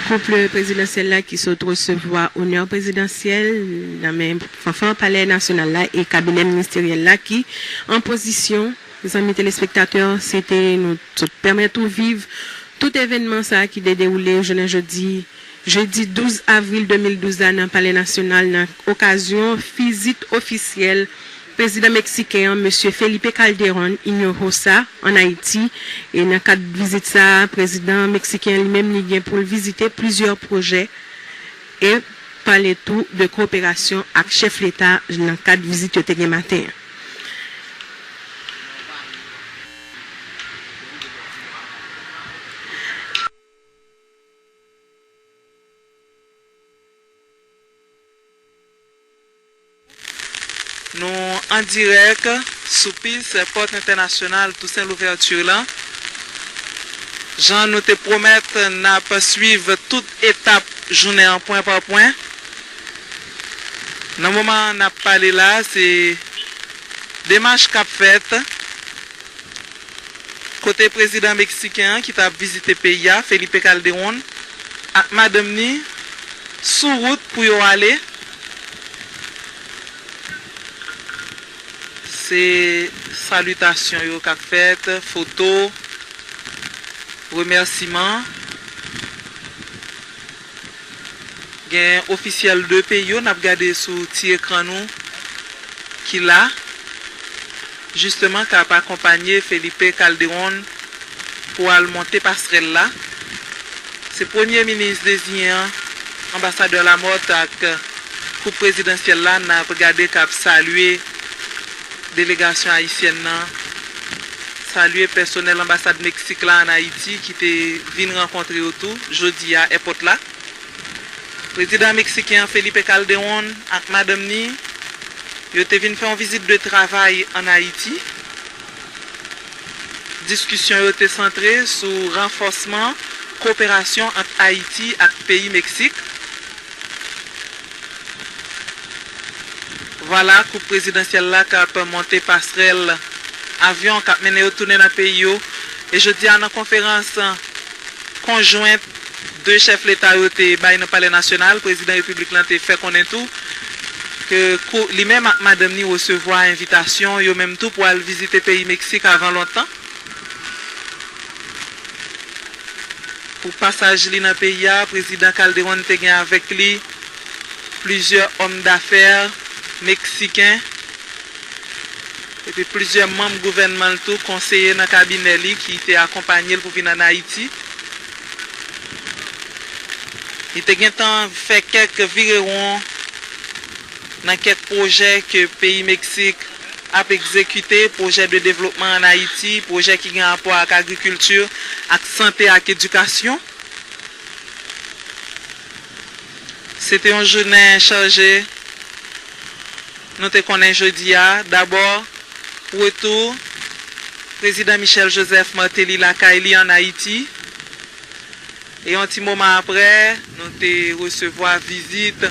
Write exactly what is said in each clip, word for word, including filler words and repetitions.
Koup prezidansyèl la ki sot resevwa onè prezidansyèl nan men fanfan Palè Nasyonal la e kabinè ministeryèl la ki an pozisyon. Zanmi telespektatè, se te nou sot pèmèt ou viv tout evènman sa a ki te dewoule jounen jodi, jedi douz avril de mil douz la nan Palè Nasyonal nan okazyon vizit ofisyèl prezidan meksiken an, Mesye Felipe Calderón Hinojosa, ann Ayiti. E nan kad vizit sa a, prezidan meksiken an li menm li gen pou l vizite plizyè pwojè e pale tou de koperasyon ak chèf leta nan kad vizit yo te gen maten an. Nou an dirèk sou pis Pòt Entènasyonal Toussaint Louverture lan. Jan nou te pwomèt, n ap swiv tout etap jounen an pwen pa pwen. Nan moman n ap pale la, se demach k ap fèt kote prezidan meksiken an ki t ap vizite peyi a, Felipe Calderón, ak madanm ni sou wout pou yo ale. Se salitasyon yo k ap fèt, foto, remèsiman. Gen ofisyèl de peyi yo n ap gade sou ti ekran nou ki la, jisteman k ap akonpanye Felipe Calderón pou al monte pasrèl la. Se premye minis deziyen an, anbasadè Lamothe ak koup prezidansyèl la n ap gade k ap salye delegasyon ayisyèn nan, salye pèsonèl anbasad Meksik la ann Ayiti ki te vin rankontre yo tou jodi a èpòt la. Prezidan meksiken an, Felipe Calderón, ak madanm ni, yo te vin fè yon vizit de travay ann Ayiti. Diskisyon yo te santre sou ranfòsman koperasyon ant Ayiti ak peyi Meksik. Vwala koup prezidansyèl la k ap monte pasrèl avyon k ap mennen yo tounen nan peyi yo. E jodi a, nan konferans konjwent de chèf leta yo te bay nan Palè Nasyonal, prezidan repiblik lan te fè konnen tou ke kou-, li menm ak madanm ni resevwa envitasyon, yo menm tou, pou al vizite peyi Meksik avan lontan. Pou pasaj li nan peyi a, prezidan Calderón te gen avèk li plizyè òm dafè meksiken, epi plizyè manm gouvènman l tou, konseye nan kabinè li ki te akonpanye l pou vin ann Ayiti. Li te gentan fè kèk virewon nan kèk pwojè ke peyi Meksik ap egzekite, pwojè de devlopman ann Ayiti, pwojè ki gen rapò ak agrikilti, ak sante, ak edikasyon. Se te yon jounen chaje nou te konnen jodi a. Dabò, retou prezidan Michel Joseph Martelly lakay li ann Ayiti. E yon ti moman apre, nou te resevwa vizit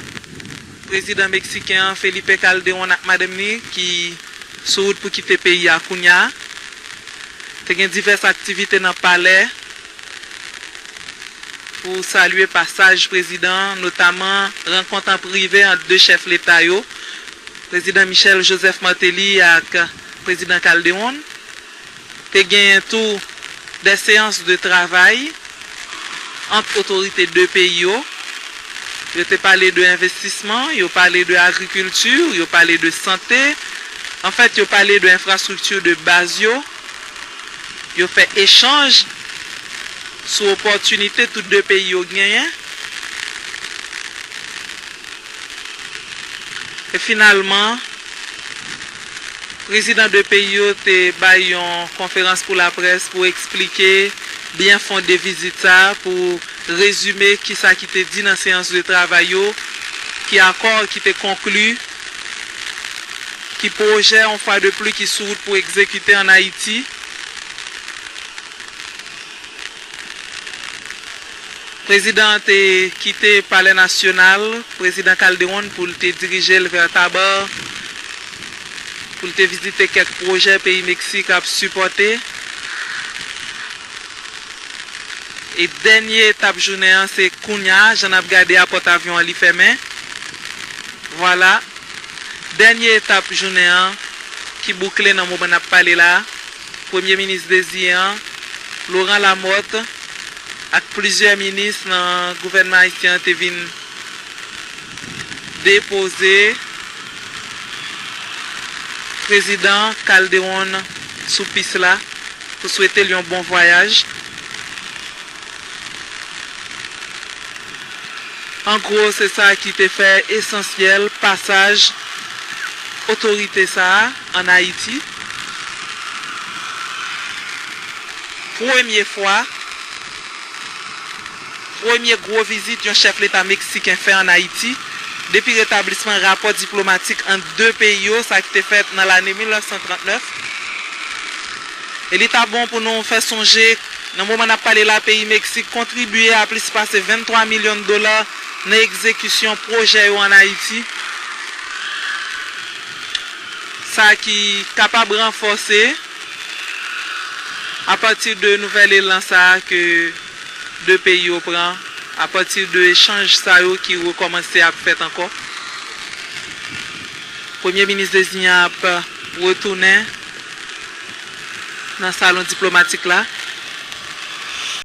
prezidan meksiken an, Felipe Calderón, ak madanm ni, ki sou wout pou kite peyi a kounye a. Te gen divès aktivite nan palè pou salye pasaj prezidan an, notaman rankont an prive ant de chèf leta yo, prezidan Michel Joseph Martelly ak prezidan Calderón. Te genyen tou de seyans de travay ant otorite de peyi yo. Yo te pale de envestisman, yo pale de agrikilti, yo pale de sante. Anfèt, yo pale de enfrastrikti de baz yo. Yo fè echanj sou opòtinite tout de peyi yo genyen. E finalman, prezidan de peyi yo te bay yon konferans pou laprès pou eksplike byen fonde vizit sa a, pou rezime kisa ki te di nan seyans de travay yo, ki akò ki te konkli, ki pwojè, yon fwa de pli, ki sou wout pou egzekite ann Ayiti. Prezidan an te kite Palè Nasyonal, Prezidan Calderón, pou l te dirije l vè Tabar, pou l te vizite kèk pwojè peyi Meksik ap sipòte. E dènye etap jounen an, se kounya, jan n ap gade a, pòt avyon an li fèmen. Vwala. Dènye etap jounen an, ki boukle nan moman n ap pale la, Premye Minis deziyen an, Laurent Lamothe, ak plizyè minis nan gouvènman ayisyen an te vin depoze Prezidan Calderon sou pis la pou swete l yon bon vwayaj. An gwo, se sa ki te fè esansyèl pasaj otorite sa a ann Ayiti. Premye fwa, premye gwo vizit yon chèf leta meksiken fè ann Ayiti depi retablisman rapò diplomatik ant de peyi yo, sa ki te fèt nan lane mil nèf san trant nèf. E li ta bon pou nou fè sonje, nan moman n ap pale la, peyi Meksik kontribye a plis pase venntwa milyon dola nan egzekisyon pwojè yo ann Ayiti. Sa ki kapab ranfòse apati de nouvèl elan sa a ke de peyi yo pran, apati de echanj sa yo ki rekòmanse ap fèt ankò. Premye minis deziyen an ap retounen nan salon diplomatik la.